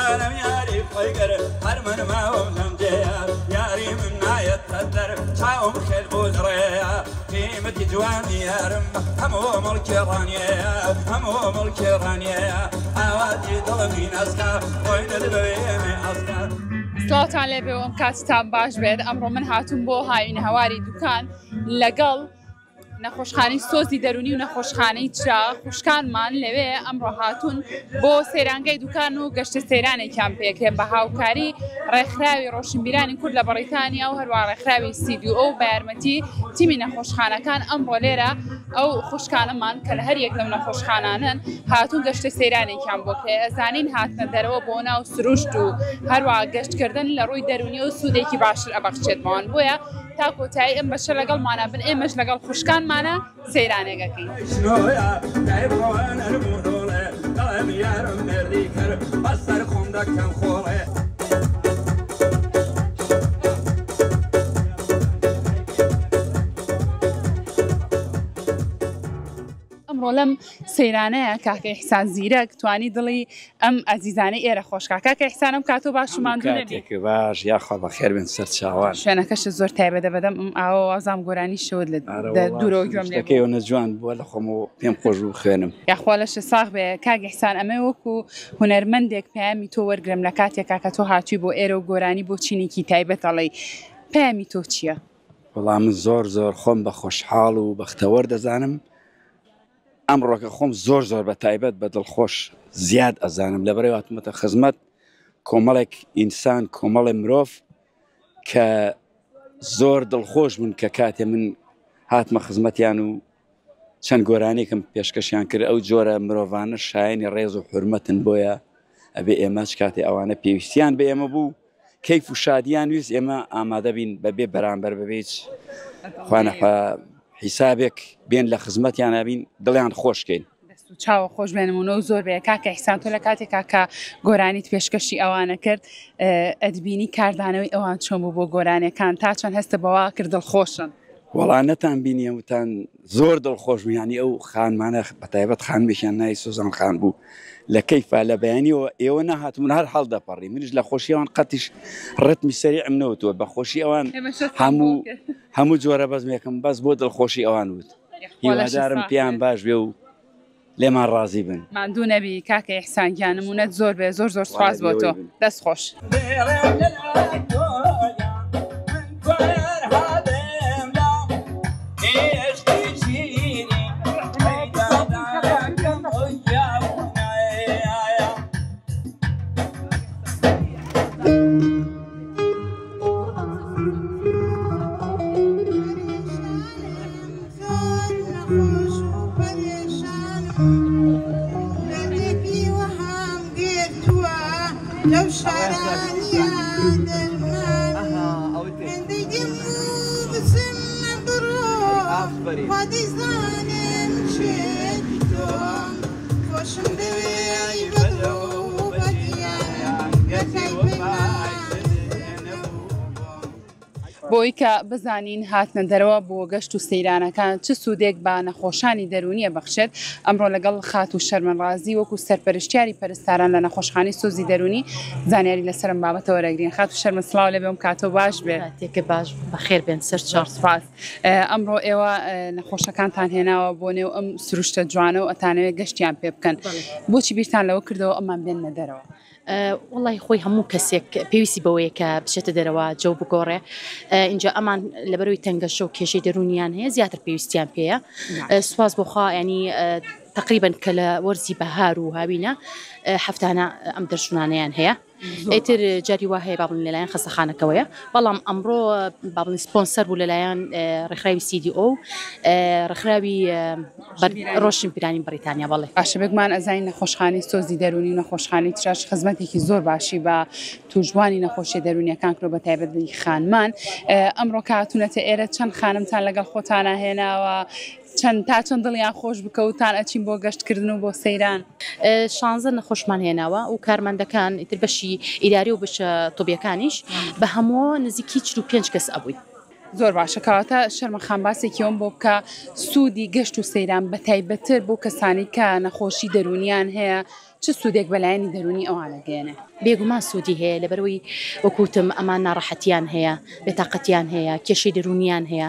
جوانم یاری خۆیگەر هەر من ماوم لەم جێیە یاری من نایەتە دەر چاوم خێل بوو لەڕێیە قیمەتی جوانی یارم هەموو مڵکی ڕانیەیە هەموو مڵکی ڕانیەیە ئاواتی دڵمی ناسکە خۆی دەبەوێ ئاسکە. سڵاوتان لێبێ و ئەم کاتتان باش بێت. ئەمڕۆ من هاتووم بۆ هاوینە هەواری دوکان لەگەڵ نەخۆشخانەی سۆزی دەرونی و نەخۆشخانەی چرا. خوشکانمان لەوێ ئەمڕۆ هاتوون بۆ سەیرانگای دوکان و گەشتە سەیرانێکیان پێکرێ بە هاوکاری ڕێکخراوی ڕۆشنبیرانی کورد لە بەڕیتانیا و هەروە ڕێکخراوی CDO بە یارمەتی تیمی نەخۆشخانەکان. ئەمڕۆ لێرە ئەو خوشکانەمان کە لە هەر یەک لەو نەخۆشخانانەن هاتوون گەشتە سەیرانێکیان بۆ کرێ. ئەزانین هاتنە دەرەوە بۆ ناو سروشت و هەروە گەشتکردن لە ڕووی دەرونی و سوودێکی باشتر ئەبەخشێت بەوان. بۆیە تا کۆتایی ئەم بەشە لەگەڵمانە بن، ئێمەش لەگەڵ خوشکانمانە سەیرانێک ئەکەین. ئەمڕۆ لەم سەیرانەیە کاکە ئیحسان زیرەک توانی دڵی ئەم ئەزیزانەی ئێرە خۆشکا. کاکە ئیحسان ئەم کاتۆ باش و ماندوو نەبی. کاتێک باش یاخوا بەخێر بێن سەر چاوان. شوێنەکەشت زۆر تایبەتە بەدەم ئەم ئاوە وازام گۆرانی شەوت لە دوورەوە گوێم لێ بوو. ئەوەنە جوان بووە لە خۆمەوە پێم خۆش بوو بخوێنم. یاخوا لەشت ساغ بێ کاک ئیحسان ئەمەوێ وەکو هونەرمەندێک پەیامی تۆ وەرگرم لە کاتێکا کە تۆ هاتووی بۆ ئێرە و گۆرانی بۆ چینێکی تایبەت ئەڵێی پەیامی تۆ چییە؟ وەڵا من زۆر زۆر خۆم بە خۆشحاڵ و بەختەوەر دەزانم ئەمڕۆکە خۆم زۆر زۆر بە تایبەت بە دڵخۆش زیاد ئەزانم لەبەرەی هاتوومەتە خزمەت کۆمەڵێک ئینسان کۆمەڵێ مرۆڤ کە زۆر دڵخۆش بوون کە کاتێ من هاتمە خزمەتیان و چەند گۆرانێکم پێشکەشیان کرد ئەو جۆرە مرۆڤانە شایەنی ڕێز و حورمەتن بۆیە ئەبێ ئێمە چ کاتێ ئەوانە پێویستیان بە ئێمە بوو کەیف و شادیان ویست ئێمە ئامادە بین بەبێ بەرامبەر بەبێ هیچ خوانەخوا حیسابێک بێن لە خزمەتیان بین دڵیان خۆشکەین. دەست و چاوە خۆش بێ نمونە و زۆر بێ کاکە ئیحسان تۆ لە کاتێکا کە گۆرانیت پێشکەشی ئەوانە کرد ئەتبینی کاردانەوەی ئەوان چۆن بوو بۆ گۆرانیەکان تا چەند هەستە بەوە کرد دڵخۆشن؟ وەڵا نەتان بینیە وتان زۆر دڵخۆش بوو یانی ئەو خانمانە بەتایبەت خانمێکیان ناوی سوزان خان بوو لە کەیفا لە بەیانیەوە ئێوە نەهاتبوون هەر هەڵدەپەڕی منیش لە خۆشی ئەوان قەتیش ڕتمی سەریعم نەوتووە بە خۆشی ئەوان هەموو هەموو جۆرە بەزمێکم بەس بۆ دڵخۆشی ئەوان وت هیوادارم پێیان باش بێ و لێمان ڕازی بن. ماندوو نەبی کاکە ئیحسان گیان نمونەت زۆر بێ زۆر زۆر سوپاس بۆ تۆ دەست خۆش. بۆی کە بزانین هاتنە دەرەوە بۆ گەشت و سەیرانەکان چ سوودێک بە نەخۆشانی دەروونیە بەخشێت، ئەمڕۆ لەگەڵ خاتوو شەرمن ڕازی وەکو سەرپەرشتیاری پەرستاران لە نەخۆشخانەی سۆزی دەروونی زانیاری لەسەر ئەم بابەتە وەرەگرین. خاتوو شەرمن سڵاو لێبێ ئەم کاتەو باش بێ. کاتێکت باش بەخێر بێن سەرچاو. زۆر سوپاس. ئەمڕۆ ئێوە نەخۆشەکانتان هێناوە بۆ نێو ئەم سروشتە جوانە و ئەتانەوێت گەشتیان پێ بکەن. بۆچی بیرتان لەوە کردەوە ئەمان بێننە دەرەوە؟ وەڵی خۆی هەموو کەسێک پێویستی بەوەیە کە بچێتە دەرەوە جەو بگۆڕێ اینجا ئەمان لەبەرەوەی تەنگەشە و کێشەی دەرونیان هەیە زیاتر پێویستیان پێیە سوپاس بۆخوا ینی تقریبا کە لە وەرزی بەهار و هاوینە هەفتانە ئەم دەرچوونانەیان هەیە ئیتر جاری وا هەیە با بڵێین لەلایەن خەستەخانەکەوەیە بەڵام ئەمڕۆ با بڵێین سپۆنسەر بوو لەلایەن ڕێکخراوی CDO ڕێکخراوی ڕۆشنبیرانی بەریتانیا بەڵێ. باشە بێگومان ئەزانین نەخۆشخانەی سۆزی دەروونی و نەخۆشخانەی تراش خزمەتێکی زۆر باشی بە تووشبووانی نەخۆشیە دەروونیەکان کردوە بە تایبەت خانمان ئەمڕۆ کە هاتوونەتە ئێرە چەند خانمتان لەگەڵ خۆتانا هێناوە چەند تا چەند دڵیان خۆش بکەوتان ئەچین بۆ گەشت کردن و بۆ سەیران؟ شانزە نەخۆشمان هێناوە و کارمەندەکان ئیتر بەشی ئیداری و بەشە طبیەکانیش بە هەموو نزیکی 45 کەس ئەبووین. زۆر باشە کەواتە شەرمە خان باسێکی ئەوم بۆ بکە سوودی گەشت و سەیران بە تایبەتتر بۆ کەسانی کە نەخۆشی دەروونیان هەیە چ سوودێک بە لایەنی دەروونی ئەوان ئەگەیەنێ؟ بێگومان سوودی هەیە، لەبەرئەوەی وەکو وتم ئەمان ناڕەحەتیان هەیە، بێتاقەتیان هەیە، کێشەی دەروونیان هەیە،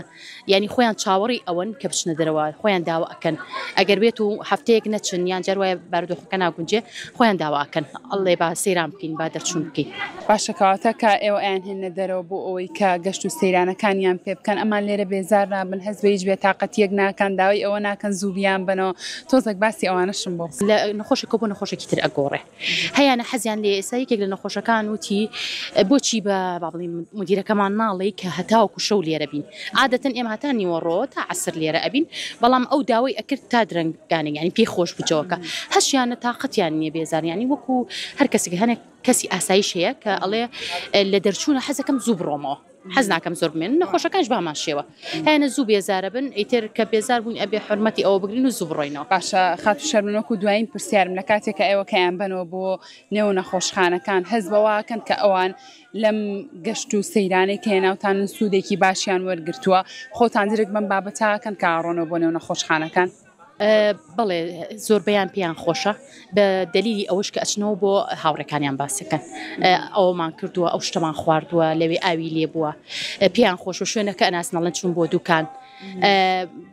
یانی خۆیان چاوەڕێی ئەوەن کە بچنە دەرەوە، خۆیان داوا ئەکەن ئەگەر بێت و هەفتەیەک نەچن یان جار وایە بارودۆخەکە ناگونجێ خۆیان داوا ئەکەن ئەڵێ با سەیران بکەین با دەرچوون بکەین. باشە کەواتە کە ئێوە ئەیانهێننە دەرەوە بۆ ئەوەی کە گەشت و سەیرانەکانیان پێ بکەن ئەمان لێرە بێزار نابن هەست بە هیچ بێتاقەتیەک ناکەن داوای ئەوە ناکەن زوو بیانبەنەوە تۆزێک باسی ئەوانەشم بۆ بکە. لە نەخۆشێکەوە بۆ نەخۆشێکی تر ئەگۆڕێ. هەیانە حەزیان لێیە ئێستا یەکێک لە نەخۆشەکان وتی بۆچی بە با بڵێین مدیرەکەمان ناڵێی کە هەتاوەکو شەو لێرە بین عادەتەن ئێمە هەتا نیوەڕۆ تا عەسر لێرە ئەبین بەڵام ئەو داوای ئەکرد تا درەنگانێک یانی پێی خۆش بوو جەوەکە هەشیانە تاقەتیان نییە بێزار یانی وەکو هەر کەسێک هەنێک کەسی ئاسایش هەیە کە ئەڵێ لە دەرچوونە حەزەکەم زوو بڕۆمەوە حەز ناکەم زۆر بمێنم نەخۆشەکانیش بەهەمان شێوە هەیانە زوو بێزارە بن ئیتر کە بێزار بووین ئەبێ حورمەتی ئەوە بگرین و زوو بڕۆینەوە. باشە خاتوو شەرمن وەکو دوایین پرسیارم لە کاتێک کە ئێوە کەیان بەنەوە بۆ نێو نەخۆشخانەکان هەست بەوە ئەکەن کە ئەوان لەم گەشت و سەیرانەی کە هێناوتانن سوودێکی باشیان وەرگرتووە خۆتان درک بەم بابەتە ئەکەن کە ئەڕۆنەوە بۆ نێو نەخۆشخانەکان؟ بەڵێ زۆربەیان پێیان خۆشە بە دەلیلی ئەوەش کە ئەچنەوە بۆ هاوڕێکانیان باسەکەن ئەوەمان کردووە ئەو شتەمان خواردووە لەوێ ئاوی لێ بووە پێیان خۆش و شوێنەکە ئەناسنەڵێن چون بۆ دوکان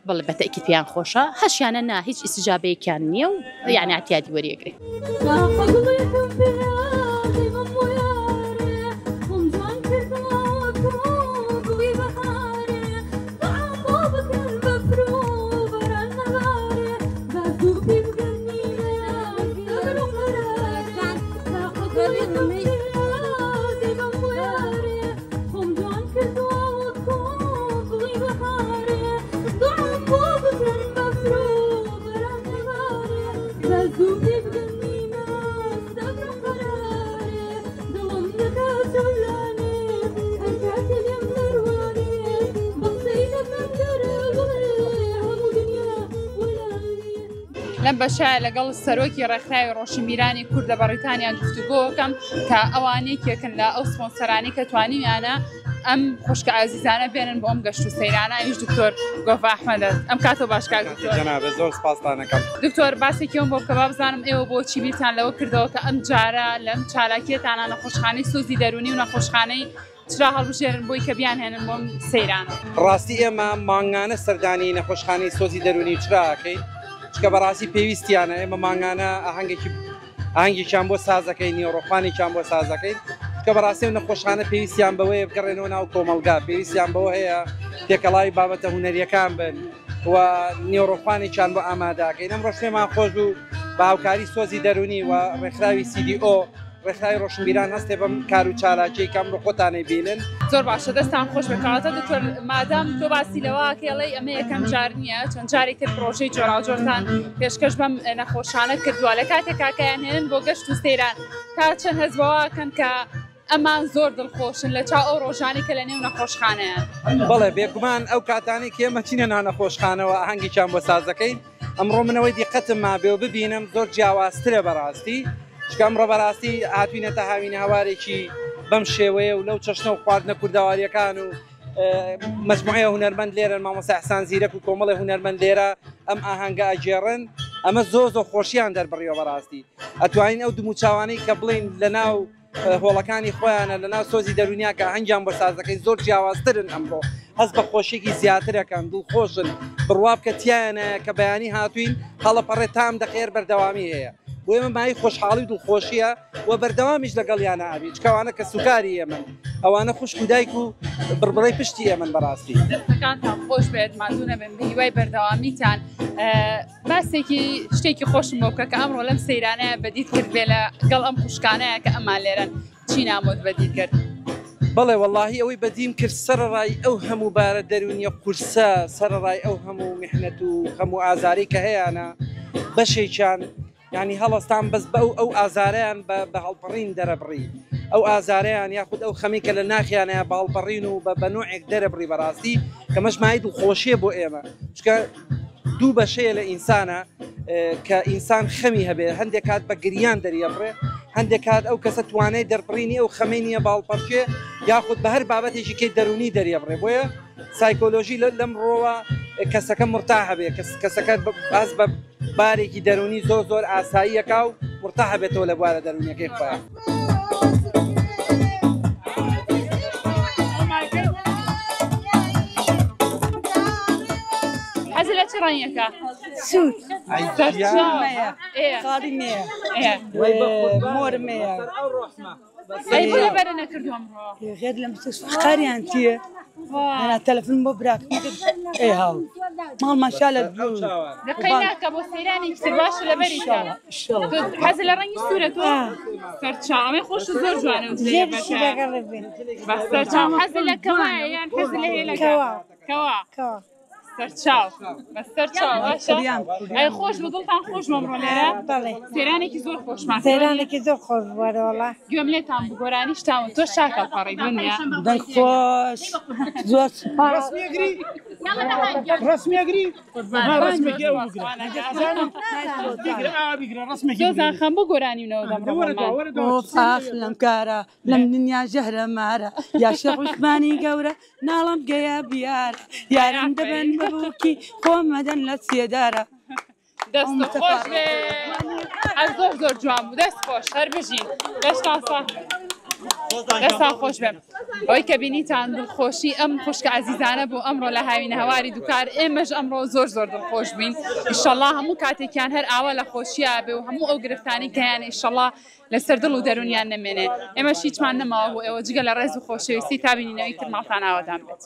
بەڵێ بەتەکی پێیان خۆشە هەشیانە نا هیچ ئیسجابەیەکیان نییە و یعنی اعتیادی وەریەگرێ. لەم بەشە لەگەڵ سەرۆکی ڕێکخراوی ڕۆشنبیرانی کورد لە بەڕیتانیا گفتوگۆکەم کە ئەوان یەکێکن لە ئەو سپۆنسەرانی کە توانیویانە ئەم خوشکە ئازیزانە بێنن بۆ ئەم گەشت و سەیرانە ئەویش دکتۆر گۆڤا ئەحمەدە ئەم کاتۆ باش کاک دکتۆر. جەنابت زۆر سپاستان ئەکەم. دکتۆر باسێکی ئەوم بۆ بکە با بزانم ئێوە بۆچی بیرتان لەوە کردەوە کە ئەم جارە لەم چالاکیەتانە نەخۆشخانەی سۆزی دەروونی و نەخۆشخانەی چرا هەڵبژێرن بۆی کە بیانهێنن بۆم سەیرانە؟ ڕاستی ئێمە مانگانە سەردانی نەخۆشخانەی سۆزی دەروونی و چرا ئەکەین چونکە بەڕاستی پێویستیانە ئێمە مانگانە ئاهەنگێکی ئاهەنگێکیان بۆ سازەکەین، نیوەڕۆخوانێکیان بۆ سازەکەین، چونکە بەڕاستی ئەو نەخۆشانە پێویستیان بەوەیە بگەڕێنەوە ناو کۆمەڵگا، پێویستیان بەوە هەیە تێکەڵاوی بابەتە هونەرییەکان بن و نیوەڕۆخوانێکیان بۆ ئامادەکەین. ئەمڕۆش پێمان خۆش بوو بە هاوکاری سۆزی دەروونی و ڕێکخراوی CDO ڕێکخراوی ڕۆشنبیران هەستێ بەم کار و چالاکیەی کە ئەمڕۆ خۆتان ئەیبینن. زۆر باشە دەستان خۆش بێت کەواتە دکتۆر مادام تۆ باسی لەوە ئەکەی ئەڵێی ئەمە یەکەم جار نییە چەند جارێک تر پرۆژەی جۆراوجۆرتان پێشکەش بەم نەخۆشانە کردووە لە کاتێکا کە ئەیانهێنن بۆ گەشت و سەیران تا چەند هەست بەوە ئەکەن کە ئەمان زۆر دڵخۆشن لە چاو ئەو ڕۆژانەی کە لە نێو نەخۆشخانەیان. بەڵێ بێگومان ئەو کاتانەی کە ئێمە چینە ناو نەخۆشخانەوە ئاهەنگێکیان بۆ سازەکەین ئەمڕۆ من ئەوەی دیقەتم مابێ و ببینم زۆر جیاوازترە بەڕاستی چونکە ئەمڕۆ بەڕاستی هاتوینەتە هاوینە هەوارێکی بەم شێوەیە و لەو چەشنە و خواردنە کوردەواریەکان و مجموعەیە هونەرمەند لێرەن مامۆستا ئەحسان زیرەک و کۆمەڵی هونەرمەند لێرە ئەم ئاهەنگە ئەگێڕن ئەمە زۆر زۆر خۆشیان دەربڕیوە بەڕاستی ئەتوانین ئەو دموچاوانەی کە بڵین لەناو هۆڵەکانی خۆیانە لەناو سۆزی دەروونیا کە ئاهەنگیان بۆ سازدەکەین زۆر جیاوازترن ئەمڕۆ هەست بە خۆشیەکی زیاترەکەن دڵخۆشن بڕوا بکە تیایانایە کە بەیانی هاتوین هەڵەپەڕێ تام دەقێر بەردەوامی هەیە بۆ ئێمە مایەی خۆشحاڵی و دڵخۆشیە و بەردەوامیش لەگەڵیانە ئەبین چونکە ئەوانە کەسوکاری ئێمەن ئەوانە خوشک و دایک و بڕبڕەی پشتی ئێمەن بەڕاستی. دەستەکانتان خۆش بێت ماندوو نەبن بە هیوای بەردەوامیتان. باسێکی شتێکی خۆشم بۆ بکە کە ئەمڕۆ لەم سەیرانەیە بەدیت کرد بێ لە گەڵ ئەم خوشکانەیە کە ئەمان لێرەن چی نامۆت بەدی کرد؟ بەڵێ وەڵاهی ئەوەی بەدیم کرد سەرەڕای ئەو هەموو بارە دەروونیە قورسە سەرەڕای ئەو هەموو میحنەت و خەم و ئازارەی کە هەیانە بەشێکیان یانی هەڵەستان بەس بە ئەو ئازارەیان بە بە هەڵپەڕین دەرەبڕی ئەو ئازارەیان یاخود ئەو خەمی کە لە ناخیانەیە بە هەڵپەڕین و بە بە نوعێک دەرەبڕی بەڕاستی کەمەش مایەی دڵخۆشیە بۆ ئێمە چونکە دوو بەشەیە لە ئینسانە کە ئینسان خەمی هەبێ هەندێک کات بە گریان دەریەبڕێ هەندێک کات ئەو کەسە توانای دەربڕینی ئەو خەمەی نییە باڵپەڕکێ یاخود بە هەر بابەتێکی کەی دەرونی دەریەبڕێ بۆیە سایکۆلۆژی لەم ڕۆوە کەسەکە مرتاح هەبێ کەسەکە باز بە بارێکی دەرونی زۆر زۆر ئاساییەکە و مرتاح بێتەوە لە بوارە دەروونیەکەی خۆیان. حەز لە چ ڕەنگێکە؟ سوور. سەرچاو. ئێ. خاڵی مێیە. ئێ. مۆر مێیە. ئەی بۆ لەبەرە نەکردووە ئەمڕۆ؟ غێر لە مستەشفا قاریان تیە. ئەنا تەلەفۆن بۆ براکەم کرد ئێ هاو ماڵمان شا لە دوور. دەقەی ناکە بۆ سەیرانێکی تر باشە لەبەری کە. ئینشاڵڵا. تۆ حەز لە ڕەنگی سوورە تۆ؟ سەرچاو ئەمەی خۆش زۆر جوانە و جلەی زێرشی لەبەرکە. لەگەڵ بێ. بەس سەرچاو حەز لە کەوایە یان حەز لە هێلەکە؟ کەوا. کەوا. کەوا. سەرچاو بەسەرچاو باشە ئەی خۆش بوو دڵتان خۆش بوو ئەمڕۆ لێرە بەڵێ سەیرانێکی زۆر خۆشمان سەیرانێکی زۆر خۆش بووە وەڵا گوێم لێتان بوو گۆرانیشتان و تۆ شاکە پەڕی دنیا دەنگ خۆش زۆر سوپاس ڕسمیەگری ڕسمیەگری زۆزان خان بۆ گۆرانی و نەوە دەمڕۆ ئاخ لەم کارە لەم دنیا ژەهرە مارە یا شێخ عوسمانی گەورە ناڵم گەیە بیارە یارم دەبەن بە بووکی خۆم مەدەن لە سێدارە. دەست خۆش بێ ئەز زۆر زۆر جوان بوو دەست خۆش هەر بژین دەستان ساغ دەستان خۆش بێ ئەوەی کە بینیتان دڵخۆشی ئەم خوشکە ئازیزانە بوو ئەمڕۆ لە هاوینە هەواری دوکار ئێمەش ئەمڕۆ زۆر زۆر دڵخۆش بووین ئیشەڵا هەموو کاتێکیان هەر ئاوا لە خۆشییا بێ و هەموو ئەو گرفتانی کە هەیان ئیشەڵا لەسەر دڵ و دەروونیان نەمێنێ ئێمەش هیچمان نەماوە بۆ ئێوە جگە لە ڕێز و خۆشەویستی تا بینینەوەی تر ماڵتان ئاوەدان بێت.